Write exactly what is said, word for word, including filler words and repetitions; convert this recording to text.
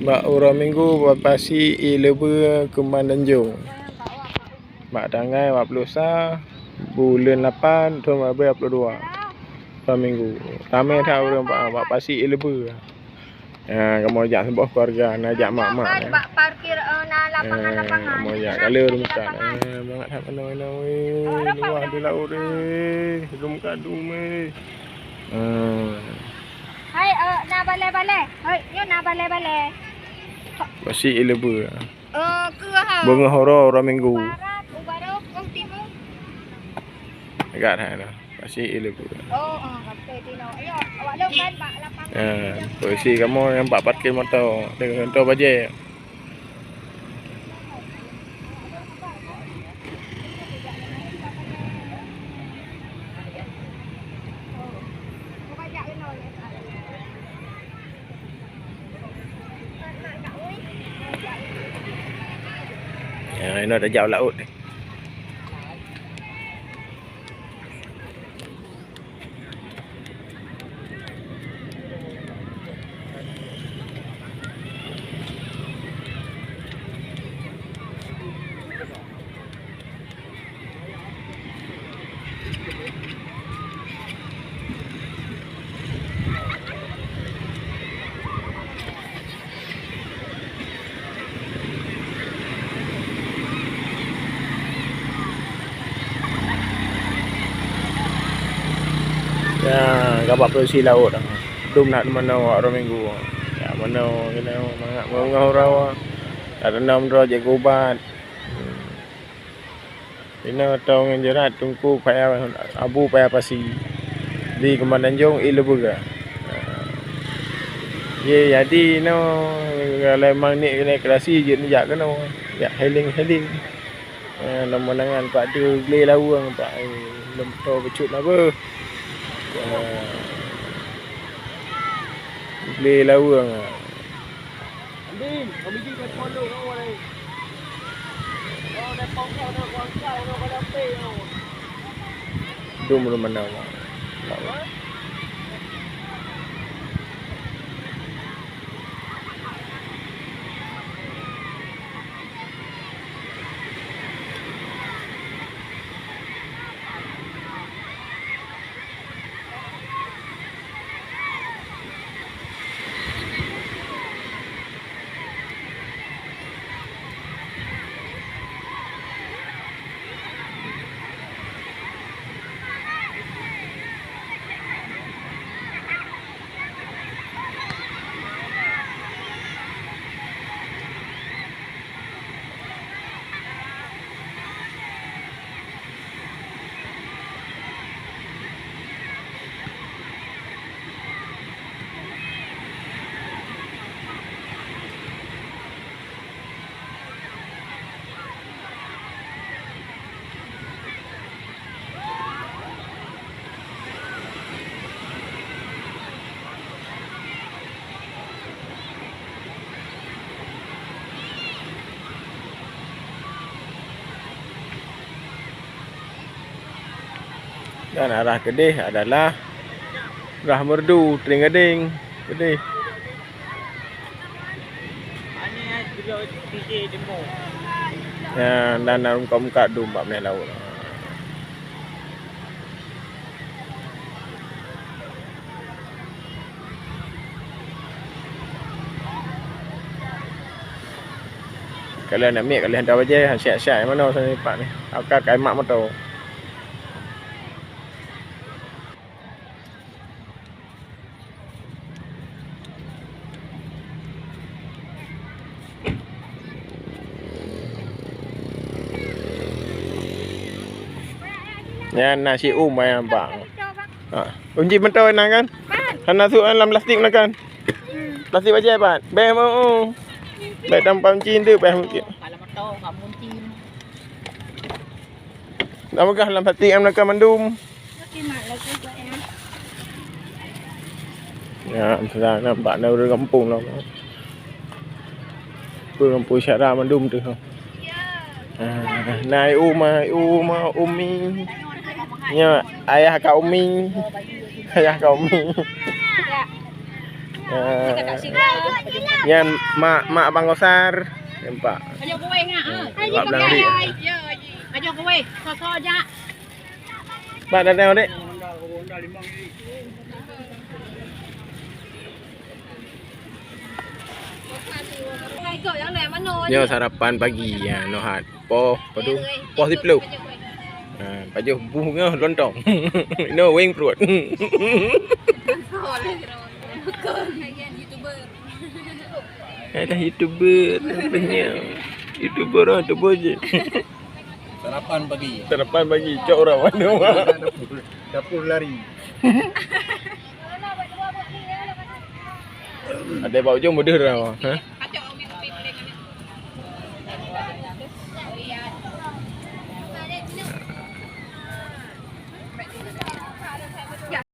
Bak uroe Minggu bak pasi ie leubeh keumbang danjong. Bak tanggai dua puluh sa buleuen lapan thôn dua ribèe dua puluh dua. Uroe Minggu. Ramè that ureueng bak, bak pasi ie leubeh. Ha, kamoe jak saboh keuluwarga, na jak mak-mak, ya. Bak parkir, eh, na lapangan-lapangan. Ha, kamoe jak kali ureueng meukat. Ha, mangat that manoe-manoe weh. Luwah di laôt, eh. Lom ka dum, eh. Hmm. Hai, eh, na balèe-balèe. Hai, nyoe na balèe-balèe. Pasi ie leubeh. Eh, keu ha. Beungoh uroe, uroe Minggu. Barat, u barô, u timu. Agak that tu. Pasi ie leubeh. Oh, eh, sampai tino. Ayo, awak lom kan bak lapangan. Ya, posisi kamoe nyang bak parkir moto. Tengok contoh bajèe. Ya, inoe tajak u laôt. Ya, ka bak posisi laôt. Dum that manoe uroe Minggu. Ya, manoe keunoe mangat meungoh uroe. Ka teunom droe jeuet keu ubat. Inoe tông ngon jeurat teungku paya, abu paya pasi. Di keumbang danjong ie leubeh. Ye, jadi inoe lhèe magnet keunoe keurasi jeuet neujak keunoe. Jak healing-healing. Eh, lom meunangan pak tu glé laweueng pak. Eh, lom to beucut na beuh. Eh, glé laweueng. Dum lom meunang. Dan arah keudeh adalah Rah Meureudu, Trienggadeng, keudeh. Ya, dan na muka-muka dum bak meunan laôt. Ka lheueh aneuk miet, ka lheueh hantar bajèe, siap-siap manoe sana pat ni. Ka kai mak moto. Nyan na si Um ayang bang. Ha. Kunci moto na kan? Hana suk lam plastik na kan? Plastik bajèe pat. Bèk mau. Bèk tampam cin tu bèk mungkin. Dah peugah lam plastik am na kan mandum. Ya, misalnya nampak na ureueng gampông lah. Ureueng gampông syara mandum tu. Ah, nai uma, uma, umi. Nya, ayah ka umi. Ayah ka umi. Ah, nyan mak, mak Abang Gosar. Nampak. Ayo kueh ngah. Ah, Wak Belang Rik. Ayo kueh. Soso jak. Pak datang, Dek. Nyoe sarapan pagi, ya, nohat. Poh, padu, poh siplôh. Ha, pajoh buh nyoe lontong. Inoe weng pruet. Alah, YouTuber, apa nyoe? YouTuber, ah, YouTuber je. Sarapan pagi. Sarapan pagi, cok urang mana? Dapur, dapur lari. Ada bak ujong mudah dah. Ha?